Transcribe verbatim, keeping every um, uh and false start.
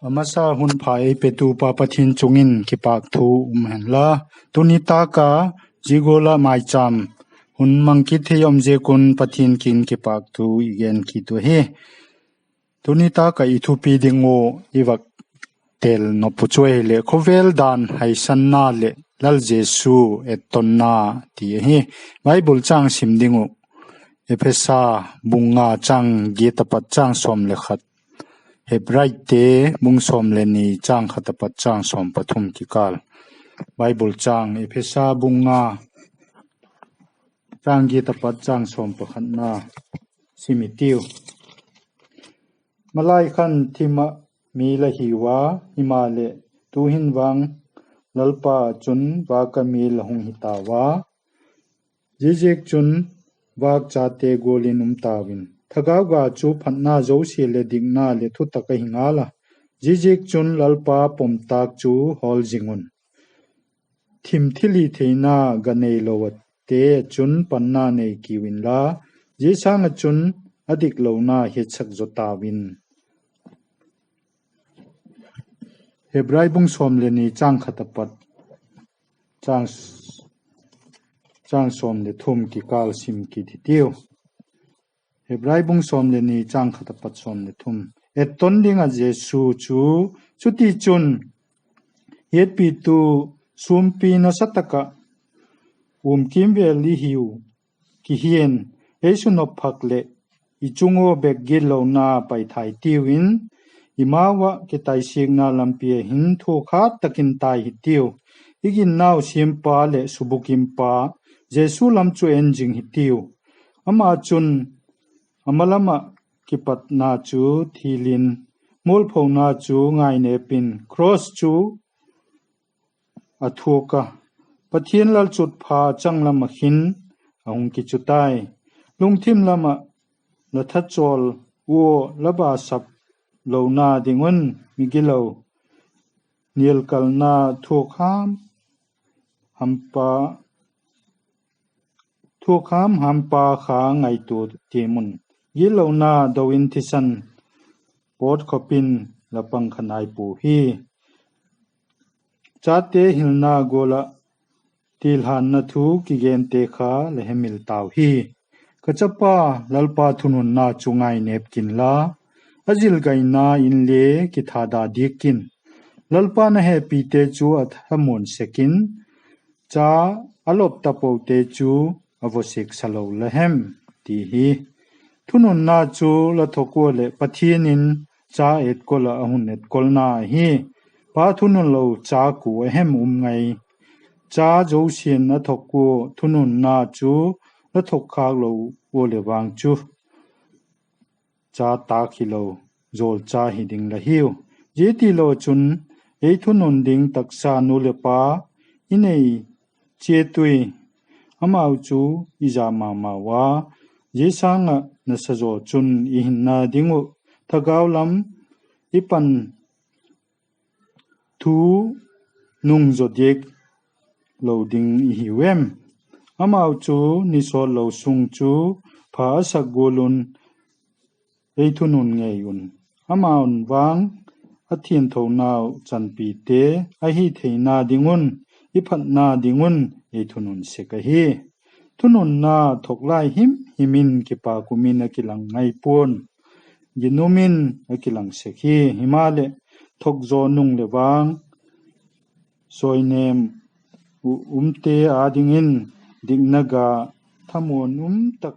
A masa hun pha ei petu Pa Pathian chung in kipâk thu um hen la. Tuni tâk a zia gual ah maichâm hun mang kit thei um ziak un Pathian kiang in kipâk thu i gen kit uh hi. Tuni tâk ah i thupi ding uh i vak tel nop uh chu ahileh, khawvel dan haisanna leh Lal Jesu ettonna ti ahi. Bible châng sim ding uh, Ephesa bung nga châng giat apat châng sawm le khat, Hebraite bung sawm le ni châng khat apat châng sawm pathum kikâl. Bible châng, Ephesa bung nga châng giat apat châng sawm pakhatna sim i tiu. Malai khan thim ah mi la hiu a, himaleh tu'hin vang Lalpa ah chun vâk ah mi la hung hi tau a, ziaziakchun vâk chate gual in um tau in. Thagau ga chu phatna zosia leh dikna leh thutak ahi ngal a, ziaziakchun Lalpa pomtâk chu hawl zing un. Thim thilhitheina ga neilo ate ah chun panna nei kiu inla, zia sâng ah chun a diklona hiatsak zaw tau in. Hebrai bung sawm le ni châng khat apat châng sawm le thum kikâl sim kit hitiu. Hebrai bung sawm le ni châng khat apat sawm le thum. Etton ding ah Jesu chu, chutichun, hiatpitu sûmpi nasa tak ah um kîmvêl i hiu kihia'n, ei sunop phak leh i chung ua bek gitlona paithai tiu in, i mau ah kitaisiakna lampi ah hin thuak hat tak in tai hitiu. I ginnau siampa leh subukimpa Jesu lam chu en zing hitiu. Ama chun a ma lam ah kipatna chu thil in, mualphona chu ngainêp in cross chu a thuak a, Pathian lalchutpha changlam ah hin a hung kichu tai. Lungthim lam ah la thachawl ua la basap lona ding un migilo nialkalna thuak ham hampa thuak ham hampa kha ngaitua tiam un. Gitlona do in thisan pawt khop in la pang kha nai pua hi. Chate hilna gual ah tilhanna thu kigente kha la hemil tau hi. Ka chapa, Lalpa thununna chu ngainêp kin la, a zilgaina inle kithada diak kin. Lalpa'n a hepite chu a thamuan sek in, cha a lop tapote chu a vawsêksa lo la hem, ti hi. Thununna chu la thok ua leh Pathian in cha etkol ah a hun etkolna ahi. Pa thununlo cha kua a hem um ngai? Cha zosia'n a thok ua thununna chu la thok khâk lo ua leh vang chu cha tâk hilo, jawlcha hi ding la hiu. Zia tilo chun ei thunun ding taksa nu leh pa i nei chiat ui. Amau chu i ja ma mau a, zia sâng ah nasa zaw chun i hinna ding uh thagau lam i pan thu nung zaw diak lo ding i hiu em? Amau chu ni sawt lo sung chu pha a sak gual un ei thunun ngei un. Amau'n vang a thianthonau chanpite ahi theina ding un, i phatna ding un ei thunun sek ahi. Thununna thok lai him him in kipâk um in a kilang ngai pua'n, ginum in a kilang sek hi. Himaleh, thok zaw nung leh vang sawinêm umte â dingin dikna ga thamuan um tak